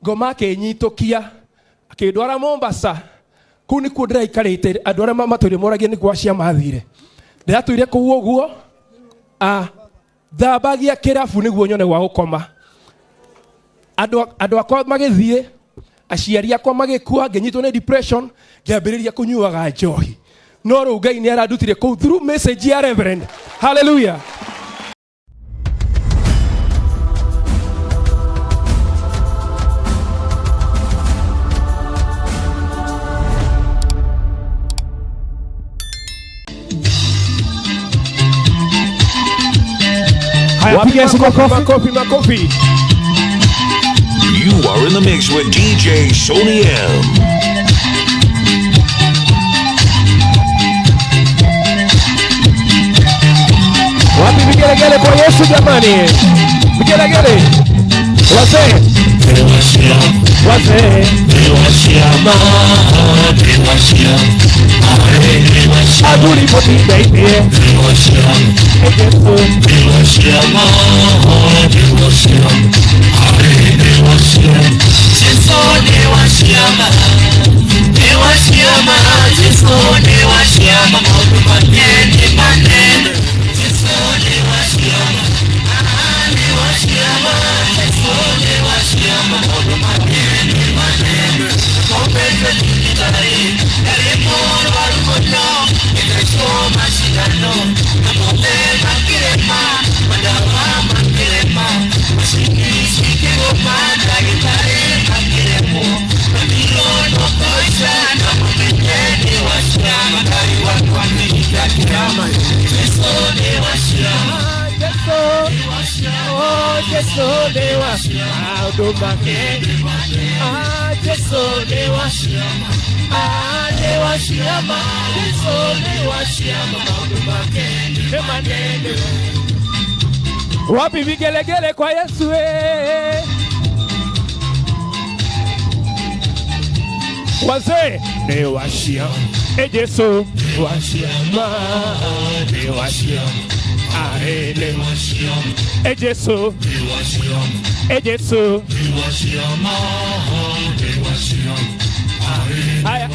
Ngoma akĩnyitũkia akĩndwara Mombasa. Kũu nĩkuo ndĩraikarĩte, andũ arĩa matũire moragia nĩ kwa ciama thire. Ndĩratũire kũu ũguo, thambagia kĩrabu nĩguo nyone gwa gũkoma. Andũ akwa magĩthiĩ, aciari akwa magĩkua, ngĩnyitwo nĩ depression, ngĩambĩrĩria kũnyuaga njohi. No rĩu Ngai nĩ arandutire kũu through message ya Reverend. Hallelujah. Haya, Wapi piga Yesu makofi, makofi. makofi, makofi. You are in the mix with DJ Sony M. Wapi vigelegele kwa Yesu jamani? Vigelegele. Wazee. Wazee. Aduli motivated. Wapi vigelegele kwa Yesu eh? Wazee ni washia e Yesu washia ma ni washia aele e Yesu e Yesu. Haya,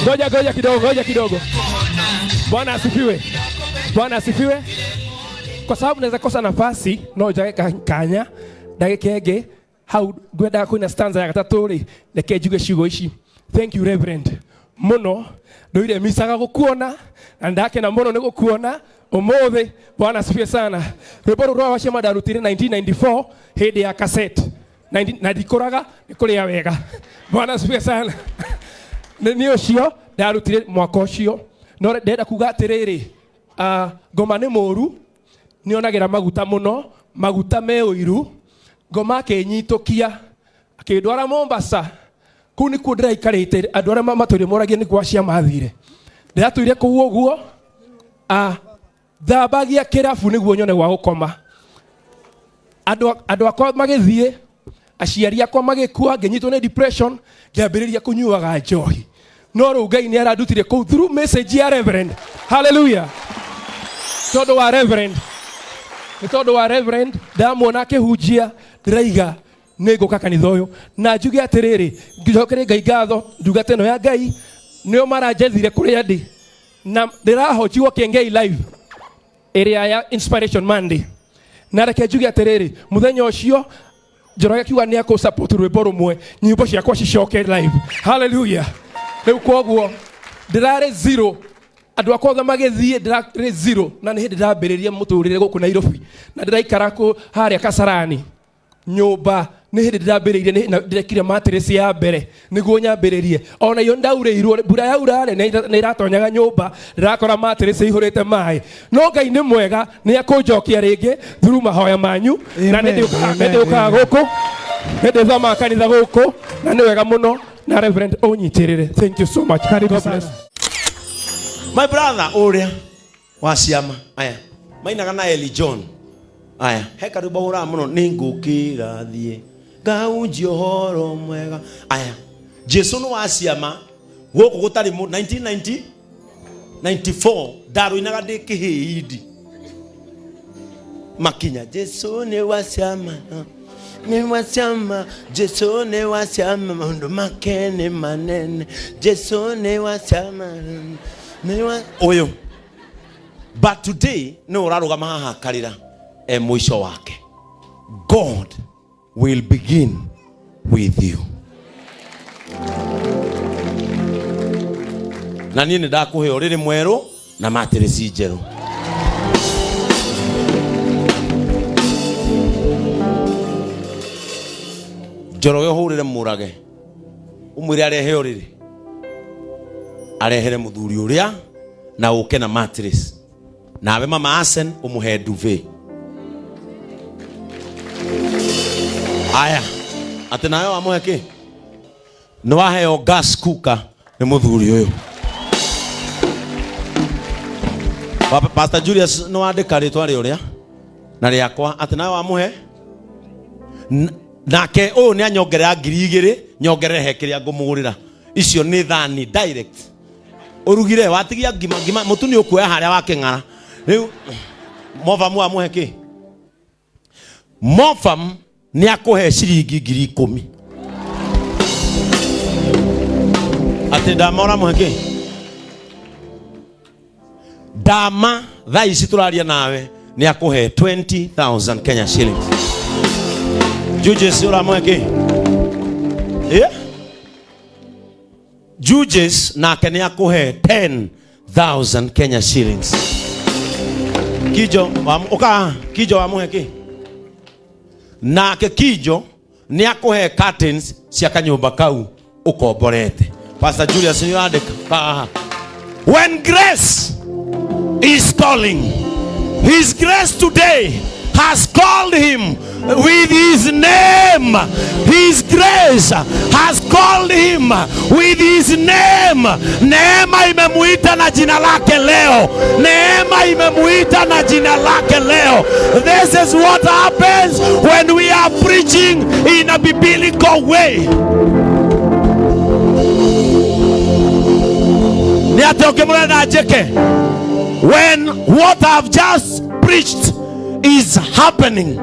ngoja ngoja kidogo, ngoja kidogo. Bwana asifiwe, Bwana asifiwe. Kwa sababu naweza kosa nafasi no njage kanya ndagĩka ĩngĩ hau ngwendaga kwĩna stanza ya gatatũ rĩ, reke njuge ciugo ici. Thank you Reverend mũno, ndũire micaga gũkuona na ndakena mũno nĩ gũkuona ũmũthĩ. Bwana asifiwe sana. Rwĩmbo rũrũ rwa Wacema ndarutire 1994 hĩndĩ ya cassette na ndikũraga nĩ kũrĩa wega. Bwana asifiwe sana. Nĩ niĩ ũcio ndarutire mwaka ũcio, no ndĩrenda kuga atĩrĩrĩ, ngoma nĩ mũru, nĩonagĩra maguta mũno, maguta me ũiru. Ngoma akĩnyitũkia akĩndwara Mombasa. Kũu nĩkuo ndĩraikarĩte, andũ arĩa matũire moragia nĩ kwa ciama thire. Ndĩratũire kũu ũguo, thambagia kĩrabu nĩguo nyone gwa gũkoma. Andũ akwa magĩthiĩ, aciari akwa magĩkua, ngĩnyitwo nĩ depression, ngĩambĩrĩria kũnyuaga njohi. No rĩu Ngai nĩ arandutire kũu through message ya Reverend. Hallelujah. Tondũ wa Reverend, nĩ tondũ wa Reverend ndamuona akĩhunjia, ndĩraiga nĩ ngũka kanitha ũyũ. Na njuge atĩrĩrĩ, njokerie Ngai ngatho, ndungata ĩno ya Ngai nĩo maranjethire kũrĩa ndĩ, na ndĩrahojiwo Kengei live ĩrĩa ya Inspiration Monday. Na reke njuge atĩrĩrĩ, mũthenya ũcio Njoroge akiuga nĩ akũ support rwĩmbo rũmwe, nyĩmbo ciakwa cicoke live. Hallelujah. Rĩu koguo ndĩrarĩ zero, andũ akwa othe magĩthiĩ, ndĩrarĩ zero, na nĩ hĩndĩ ndambĩrĩria mũtũrĩre gũkũ Nairobi, na ndĩraikara kũ harĩa Kasarani nyũmba. Nĩ hĩndĩ ndĩrambĩrĩirie, nĩ na ndĩrekire mattress ya mbere nĩguo nyambĩrĩrie. Ona iyo ndaurĩirwo, mbura yaura rĩ, nĩ ĩratonyaga nyũmba, ndĩrakora mattress ĩihũrĩte maĩ. No Ngai nĩ mwega, nĩ akũnjokia rĩngĩ through mahoya manyu, na Amen, amen, nĩ ndĩũkaga amen. gũkũ, nĩ ndĩthomaga kanitha gũkũ, na nĩ wega mũno. Na Reverend ũnyitĩrĩre. Thank you so much. Karibu God bless. sana. My brother ũrĩa wa ciama aya mainaga na Eli John aya he karwĩmbo hũraga mũno, nĩ ngũkĩra thiĩ ngahunjia ũhoro mwega. Aya Jesu nĩ wa ciama gũkũ gũtarĩ 1994 ndarũinaga ndĩ kĩhĩindi makinya. Jesu nĩ wa ciama Nĩ wa ciama, Jesu nĩ wa ciama, maũndũ make nĩ manene. Jesu nĩ wa ciama, nĩ wa ũyũ. But today nĩ ũrarũgama haha akarĩra e mũico wake. God will begin with you. Na niĩ nĩ ndakũhe ũrĩrĩ mwerũ na matirĩci njerũ. Njoroge ũhũrĩre mũrage ũmwĩre arehe ũrĩrĩ arehere mũthuri ũrĩa na ũke na mattress nawe mama Asen umuhe duvet. Aya, atĩ nawe wamũhe kĩ? Nĩ waheo gas cooker nĩ mũthuri ũyũ. Pastor Julius nĩ wandĩka rĩtwa rĩa ũrĩa na rĩakwa atĩ nawe wamũhe nake ũyũ nĩ anyongerera 2000 nyongerere he kĩrĩa ngũmũgũrĩra. Icio nĩ thani direct urugire watigia ngima ngima mutu ni ukuoya haria waking'ara riu mofam wamuhe ki mofam ni akuhe ciringi 10,000. Ati ndama uramuhe ki ndama thaa ici turaria nawe ni akuhe 20,000 Kenya shillings. Juges uramuhe ki? Yeah? Juges nake nĩ akũhe 10,000 Kenya shillings. Kijo uka Kijo wamũhe kĩ? Nake Kijo nĩ akũhe curtains cia kanyũmba kau ũkomborete. Pastor Julius nĩ ũrandĩka haha. When grace is calling, his grace today has called him with his name. His grace has called him with his name. Neema imemuita na jina lake leo. Neema imemuita na jina lake leo. This is what happens when we are preaching in a biblical way. Nĩ atĩa ũngĩmũrenda njĩke? When what I've just preached is happening,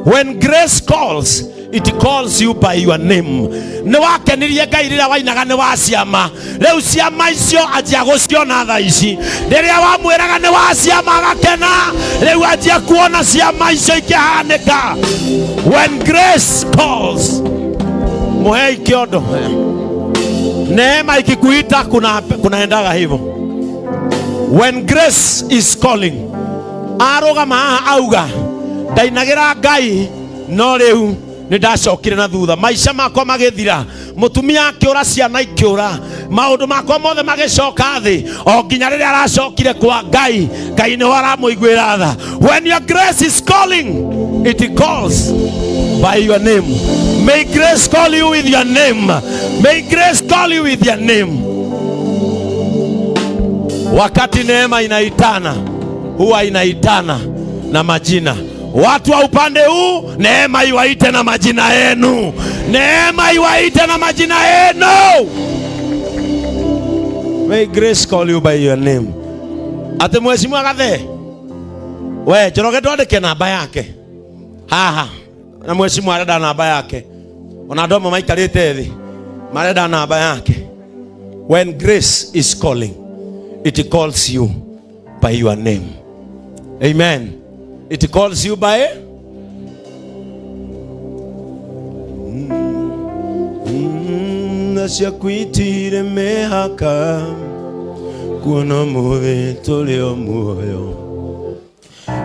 when grace calls, it calls you by your name. Nĩ wakenirie Ngai rĩrĩa wainaga nĩ wa ciama. Rĩu ciama icio anjia gũciona thaa ici. Rĩrĩa wamwĩraga nĩ wa ciama agakena, rĩu anjia kuona ciama icio ikĩhanĩka. When grace calls, mũhei kĩondo. Neema ikikuita kunaendaga hivyo. When grace is calling, arũgama haha auga ndainagĩra Ngai no rĩu nĩ ndacokire na thutha, maica makwa magĩthira, mũtumia akĩũra, ciana ikĩũra, maũndũ makwa mothe magĩcoka thĩ, o nginya rĩrĩa aracokire kwa Ngai, Ngai nĩho aramũiguĩra tha. When your grace is calling, it calls by your name. May grace call you with your name. May grace call you with your name. Wakati neema inaitana, huwa inaitana na majina. Watu wa upande huu, neema iwaite na majina yenu. Neema iwaite na majina yenu. May grace call you by your name. Ate mheshimiwa Gathe, we Njoroge ndwandĩke namba yake haha, na mheshimiwa arenda namba yake, ona andũ amwe maikarĩte thĩ marenda namba yake. When grace is calling, it calls you by your name. Amen. It calls you by na ciakwitire mĩhaka kuona mũthĩ tũrĩ o muoyo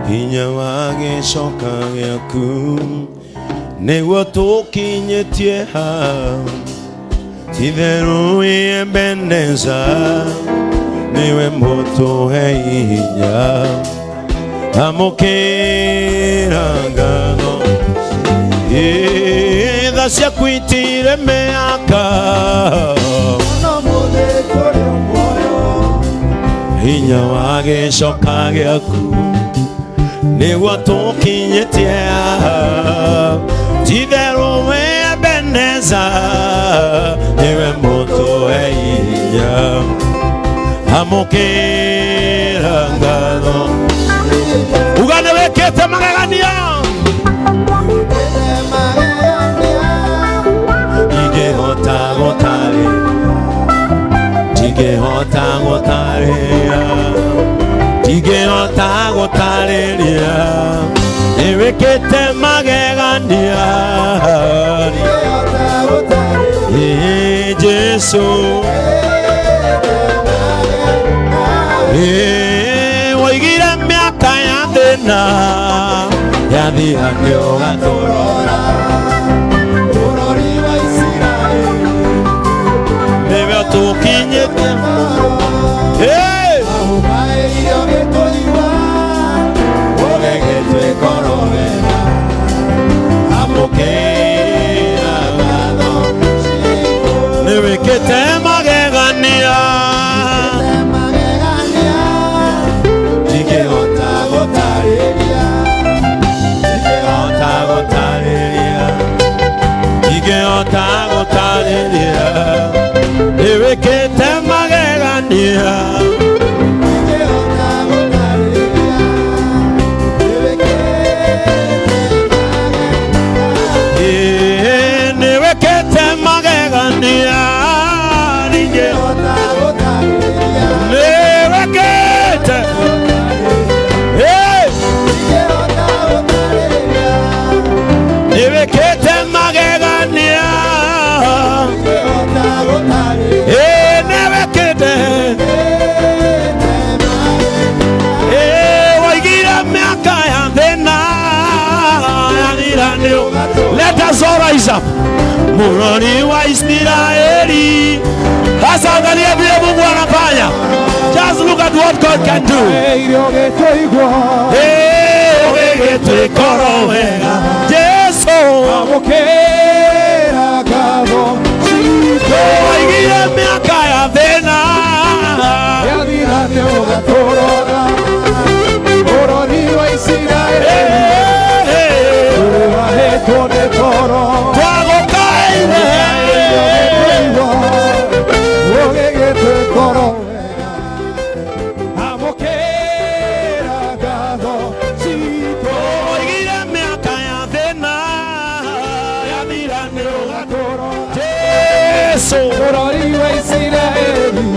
hinya wa gĩcoka gĩaku nĩguo tũkinyĩtie hau titherũ Ebeneza nĩwe mũtũhe hinya amũkĩra ngatho tha ciakwitire mĩaka hinya wa gĩcoka gĩaku nĩguo tũkinyĩtie titherũ Ebeneza nĩwe mũtũhe hinya amũkĩra ngatho uga nĩ wĩkĩte magegania. Ndingĩhota gũtarĩria, ndingĩhota gũtarĩria, nĩwĩkĩte magegania. Ĩĩ, Jesu. Ĩĩ, woigire mĩaka ya thĩna yathira nĩũgatũrora. Nĩwe ũtũkinyĩte. Ĩĩ. Amũkĩra ngatho. Nĩwĩkĩte magegania. Ndingĩhota gũtarĩria, ndingĩhota gũtarĩria, ndingĩhota gũtarĩria, nĩwĩkĩte magegania. Ĩĩ, nĩwĩkĩte magegania. Ndingĩhota, nĩwĩkĩte. Ĩĩ, nĩwĩkĩte magegania. Ĩĩ, nĩwĩkĩte. Ĩĩ, woigire mĩaka ya thĩna yathira nĩ. Let us all rise up. Mũrori wa Israeli. Sasa angalia vile Mungu anafanya. Just look at what God can do. Eh, ũgĩgĩtwĩkoro wega. Jesu. Amũkĩra ngatho citũ. Woigire mĩaka ya thĩna yathira nĩũgatũrora, mũrori wa Isiraeli. Eh, ũrĩwahĩtwo nĩ toro. Twagũkaire. Ũgĩgĩtwĩkoro wega. Amũkĩra ngatho citũ. Woigire mĩaka ya thĩna yathira nĩũgatũrora. Jesu. Mũrori wa Isiraeli,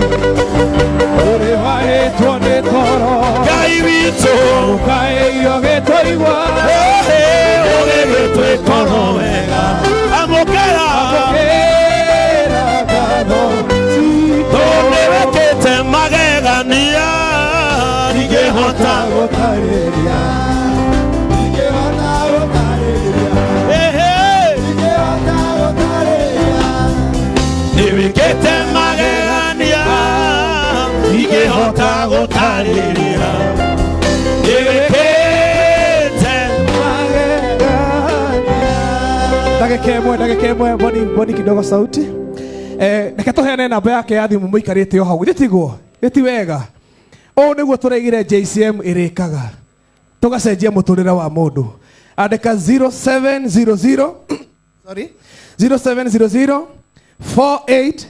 ũrĩwahĩtwo nĩ toro. Ngai witũ. Ũkaĩio gĩtũigua. Ũgĩgĩtwĩkoro wega. Amũkĩra. Amũkĩra ngatho citũ. Nĩwĩkĩte magegania. Ndingĩhota gũtarĩria, ndingĩhota gũtarĩria. Ehe. Ndingĩhota gũtarĩria. Nĩwĩkĩte magegania. Ndingĩhota gũtarĩria. Nĩwĩkĩte Ndagĩka ĩmwe, ndagĩka ĩmwe, boni boni kidogo sauti. Reke tũheane namba yake ya thimũ mũikarĩte o hau. Githĩ tiguo? Githĩ ti wega? Ũũ nĩguo tũraigire JCM ĩrĩkaga, tũgacenjia mũtũrĩre wa mũndũ. Andĩka 0700, sorry, 0700 48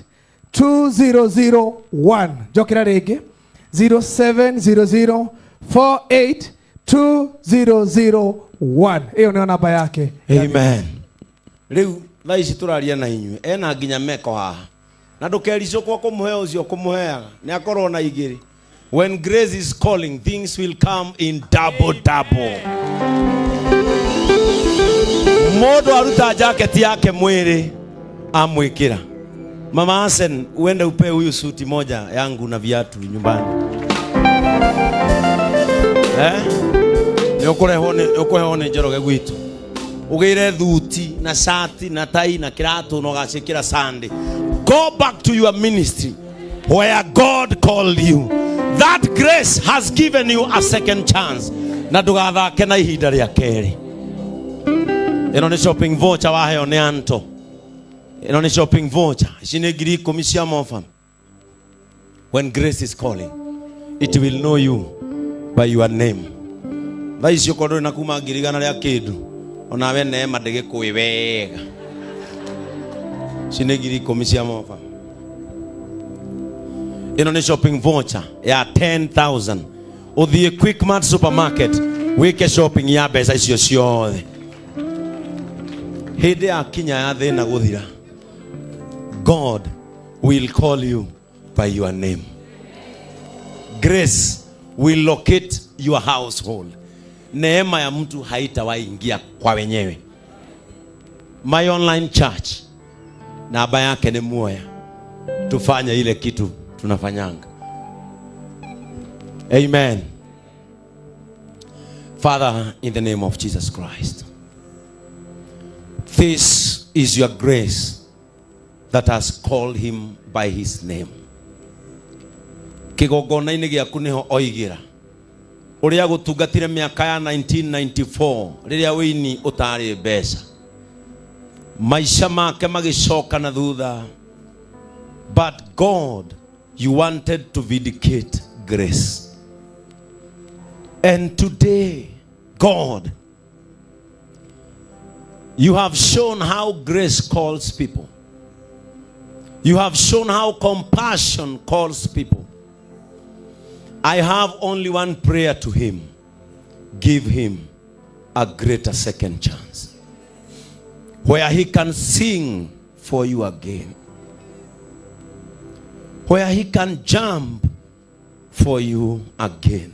2001. Njokera rĩngĩ, 0700 48 2001. Ĩyo nĩyo namba yake. Amen. Rĩu thaa ici tũraria na inyuĩ ena nginya meko haha, na ndũkericũkwo kũmũhe ũcio kũmũheaga nĩ akorwo na igĩrĩ. When grace is calling, things will come in double double. Mũndũ aruta jaketi yake mwĩrĩ amwĩkĩra. Mama Hasen, uende upe huyu suti moja yangu na viatu nyumbani, eh? Nĩ ũkũrehwo, nĩ ũkũheo nĩ Njoroge gwitũ. Ũgĩre thuti na shati na tai na kĩratũ na ũgaciĩkĩra Sunday. Go back to your ministry where God called you. That grace has given you a second chance, na ndũgathake na ihinda rĩa kerĩ. Ĩno nĩ shopping voucher waheo nĩ Anto. Ĩno nĩ shopping voucher. Ici nĩ 10,000 cia Mofam. When grace is calling, it will know you by your name. Thaa ici okorwo ndũrĩ na kuma 100,000 rĩa kĩndũ, onawe neema ndĩgĩkũĩ wega. Ici nĩ 10,000 cia Mofam. Ĩno nĩ shopping voucher ya 10,000. Ũthiĩ Quickmart supermarket wĩke shopping ya mbeca icio ciothe. Hĩndĩ ya kinya ya thĩna gũthira, God will call you by your name. Grace will locate your household. Neema ya mtu haitawahi ingia kwa wenyewe. My online church, namba yake ni muoya. Tufanye ile kitu tunafanyanga. Amen. Father, in the name of Jesus Christ, this is your grace that has called him by his name. Kigongona-inĩ gĩaku nĩho oigĩra ũrĩa gũtungatire mĩaka ya 1994 rĩrĩa wĩini ũtarĩ mbeca, maica make magĩcoka na thutha, but God, you wanted to vindicate grace, and today, God, you have shown how grace calls people. You have shown how compassion calls people. I have only one prayer to him. Give him a greater second chance, where he can sing for you again, where he can jump for you again,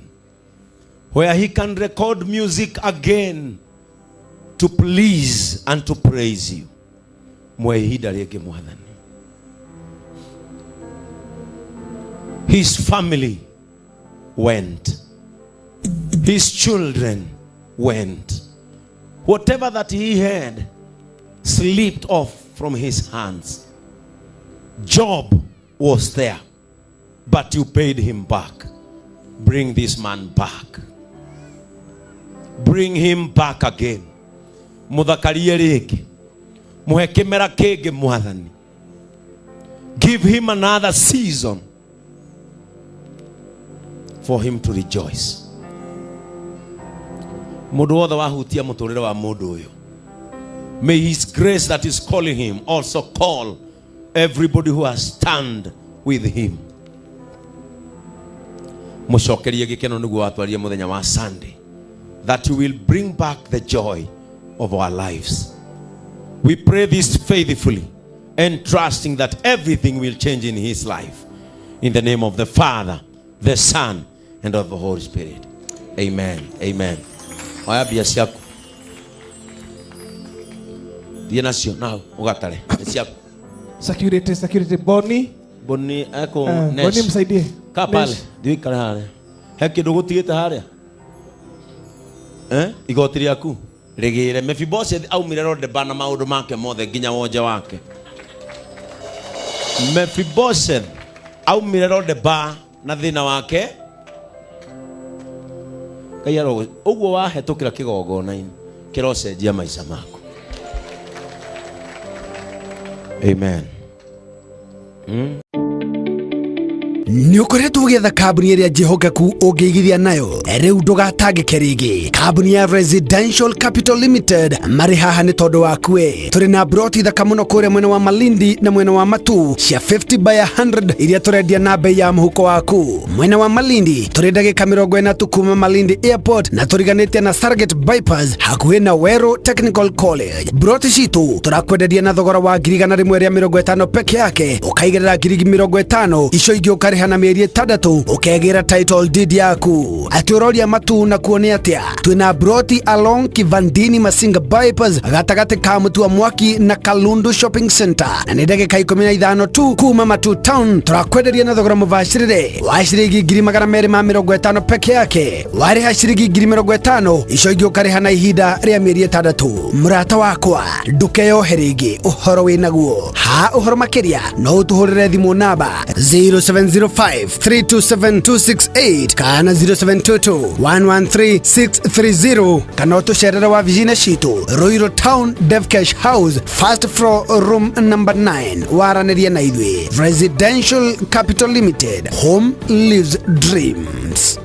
where he can record music again to please and to praise you. Mwe ihinda rĩngĩ Mwathani. His family went. His children went. Whatever that he had slipped off from his hands. Job was there, but you paid him back. Bring this man back. Bring him back again. Muthakarie rĩngĩ. Muhe kĩmera kĩngĩ Mwathani. Give him another season for him to rejoice. Mũndũ wothe wahutia mũtũrĩre wa mũndũ ũyũ, may his grace that is calling him also call everybody who has stand with him. Mũcokerie gĩkeno nĩguo watwarie mũthenya wa Sunday, that you will bring back the joy of our lives. We pray this faithfully and trusting that everything will change in his life. In the name of the Father, the Son, and of the Holy Spirit. Amen. Amen. Oya mbia ciaku. Thiĩ nacio nao ũgatare. Nĩ ciaku. Security, security. Boni. Boni eko Boni Nesh. msaidie. Kaa pale. Nesh. Thiĩ ũikare harĩa. He kĩndũ gũtigĩte harĩa? Eh? Igoti rĩaku rĩgĩre. Mephibosheth aumire Lodeba na maũndũ make mothe nginya wonje wake. Mephibosheth aumire Lodeba na thĩna wake. Ngai aro ũguo wahetũkĩra kĩgongona-inĩ kĩrocenjia maica maku. Amen. Nĩ ũkoretwo ũgĩetha kambuni ĩrĩa njĩhokeku ũngĩigithia nayo, rĩu ndũgatangĩke rĩngĩ. Kambuni ya Residential Capital Limited marĩ haha nĩ tondũ waku we. Tũrĩ na broti thaka mũno kũrĩa mwena wa Malindi na mwena wa Matu cia 50 by 100 iria tũrendia na bei ya mũhuko waku. Mwena wa Malindi tũrĩ ndagĩka 40 tu kuma Malindi Airport na tũriganĩtie na Stargate Bypass hakuhĩ na Weru Technical College. Broti citũ tũrakwenderia na thogora wa 150,000 peke yake, ũkaigĩrĩra 50,000 icio ingĩ ũkarĩha na mĩeri 6 ũkegĩra title deed yaku. Atĩ ũroria Matu na kuo nĩ atĩa? Twĩna broti along Kivandini Masinga Bypass gatagatĩ ka Mũtua Mwaki na Kalundu Shopping Center na nĩ ndagĩka 15 tu kuma Matu Town. Tũrakwenderia na thogora mũbacĩrĩre wa ciringi 250,000 peke yake, warĩha ciringi 50,000 icio ingĩ ũkarĩha na ihinda rĩa mĩeri 6. Mũrata wakwa ndũkeyohe rĩngĩ ũhoro wĩnaguo. Ha ũhoro makĩria no ũtũhũrĩre thimũ namba 0705 327 268 kana 0722 113 630 kana ũtũcerere wabici-inĩ citũ Ruiru Town, Devcash House, first floor, room number 9. Waranĩrie na ithuĩ. Residential Capital Limited, home lives dreams.